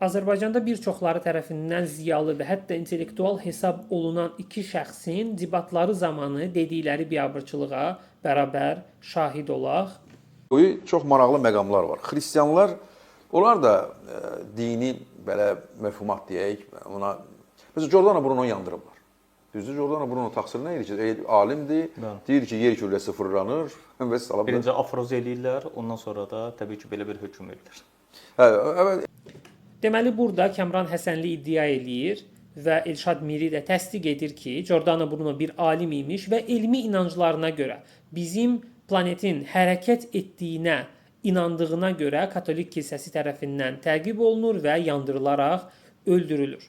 Azərbaycanda bir çoxları tərəfindən ziyalı və hətta intellektual hesab olunan iki şəxsin debatları zamanı dedikləri biabırçılığa bərabər şahid olaq. Çox maraqlı məqamlar var. Xristianlar, onlar da dini belə məfhumat deyək, ona məsələn Giordano Bruno yandırıblar. Düzdür, Giordano Bruno təqsiri nə idi ki, alimdir, deyir ki, yer kürəsi fırlanır və salam. Birinci afroz eləyirlər, ondan sonra da təbii ki, belə bir hökm verirlər. Hə, evet. Deməli burada Kamran Həsənli iddia eləyir və Elşad Miri də təsdiq edir ki, Giordano Bruno bir alim imiş və elmi inanclarına görə bizim planetin hərəkət etdiyinə inandığına görə Katolik kilsəsi tərəfindən təqib olunur və yandırılaraq öldürülür.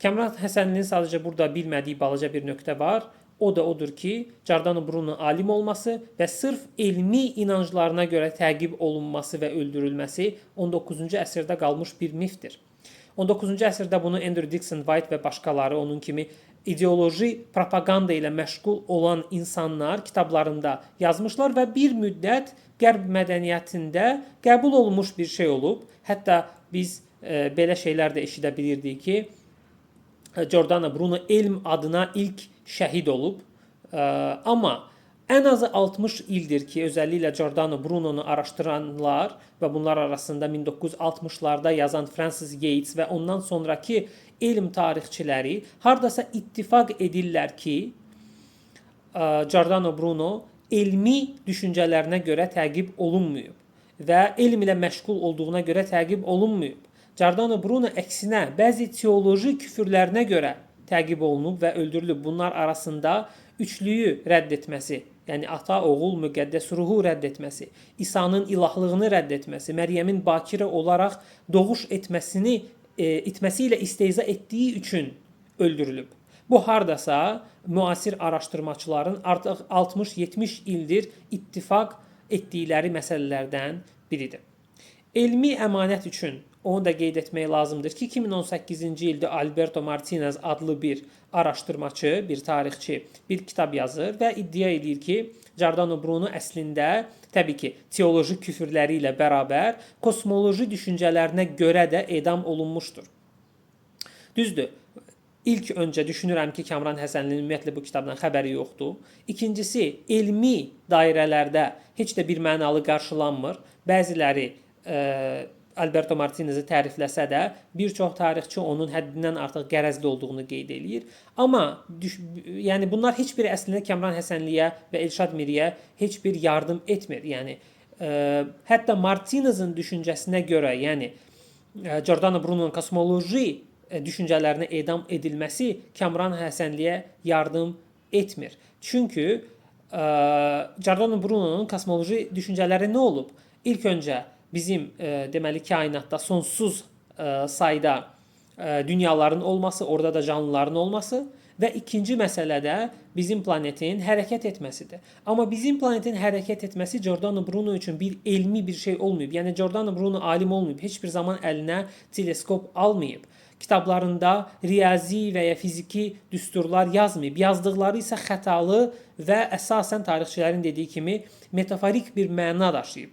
Kamran Həsənlinin sadəcə burada bilmədiyi balaca bir nöqtə var. O da odur ki, Giordano Bruno alim olması və sırf elmi inanclarına görə təqib olunması və öldürülməsi 19-cu əsrdə qalmış bir mifdir. 19-cu əsrdə bunu Andrew Dickson White və başqaları, onun kimi ideoloji propaqanda ilə məşğul olan insanlar kitablarında yazmışlar və bir müddət Qərb mədəniyyətində qəbul olunmuş bir şey olub. Hətta biz belə şeylər də eşidə bilirdik ki, Giordano Bruno elm adına ilk şəhid olub. Amma ən azı 60 ildir ki, özəlliklə Giordano Brunonu araşdıranlar və bunlar arasında 1960-larda yazan Francis Yates və ondan sonrakı elm tarixçiləri hardasa ittifaq edirlər ki, Giordano Bruno elmi düşüncələrinə görə təqib olunmayıb və elm ilə məşğul olduğuna görə təqib olunmayıb. Giordano Bruno əksinə bəzi teoloji küfürlərinə görə təqib olunub və öldürülüb. Bunlar arasında üçlüyü rədd etməsi, yəni ata, oğul, müqəddəs ruhu rədd etməsi, İsa'nın ilahlığını rədd etməsi, Məryəmin bakirə olaraq doğuş etməsini itməsi ilə istehza etdiyi üçün öldürülüb. Bu hardasa müasir araşdırmaçıların artıq 60-70 ildir ittifaq etdikləri məsələlərdən biridir. Elmi əmanət üçün onu da qeyd etmək lazımdır ki, 2018-ci ildə Alberto Martinez adlı bir araşdırmaçı, bir tarixçi bir kitab yazır və iddia edir ki, Giordano Bruno əslində təbii ki, teoloji küfürləri ilə bərabər kosmoloji düşüncələrinə görə də edam olunmuşdur. Düzdür. İlk öncə düşünürəm ki, Kamran Həsənlinin ümumiyyətlə bu kitabdan xəbəri yoxdur. İkincisi, elmi dairələrdə heç də bir mənalı qarşılanmır. Bəziləri Alberto Martinezi tərifləsə də, bir çox tarixçi onun həddindən artıq qərəzli olduğunu qeyd eləyir. Amma yəni bunlar heç biri əslində Kamran Həsənliyə və Elşad Miriyə heç bir yardım etmir. Yəni hətta Martinezin düşüncəsinə görə, yəni Giordano Bruno'nun kosmoloji düşüncələrinə edam edilməsi Kamran Həsənliyə yardım etmir. Çünki Giordano Bruno'nun kosmoloji düşüncələri nə olub? İlk öncə bizim deməli kainatda sonsuz sayda dünyaların olması, orada da canlıların olması və ikinci məsələ də bizim planetin hərəkət etməsidir. Amma bizim planetin hərəkət etməsi Giordano Bruno üçün bir elmi bir şey olmayıb. Yəni Giordano Bruno alim olmayıb, heç bir zaman əlinə teleskop almayıb. Kitablarında riyazi və ya fiziki düsturlar yazmayıb. Yazdıqları isə xətalı və əsasən tarixçilərin dediyi kimi metaforik bir məna daşıyıb.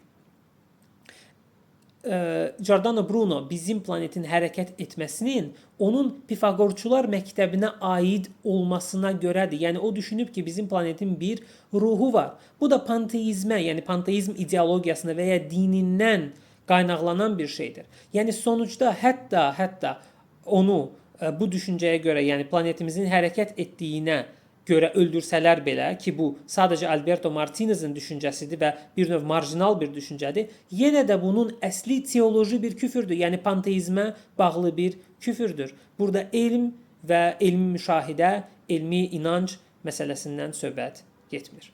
Giordano Bruno bizim planetin hərəkət etməsinin onun Pifaqorçular məktəbinə aid olmasına görədir. Yəni o düşünüb ki, bizim planetin bir ruhu var. Bu da panteizmə, yəni panteizm ideologiyasına və ya dinindən qaynaqlanan bir şeydir. Yəni sonuçda hətta onu bu düşüncəyə görə, yəni planetimizin hərəkət etdiyinə görə öldürsələr belə ki, bu sadəcə Alberto Martinezin düşüncəsidir və bir növ marjinal bir düşüncədir, yenə də bunun əsli teoloji bir küfürdür. Yəni panteizmə bağlı bir küfürdür. Burada elm və elmi müşahidə, elmi inanc məsələsindən söhbət getmir.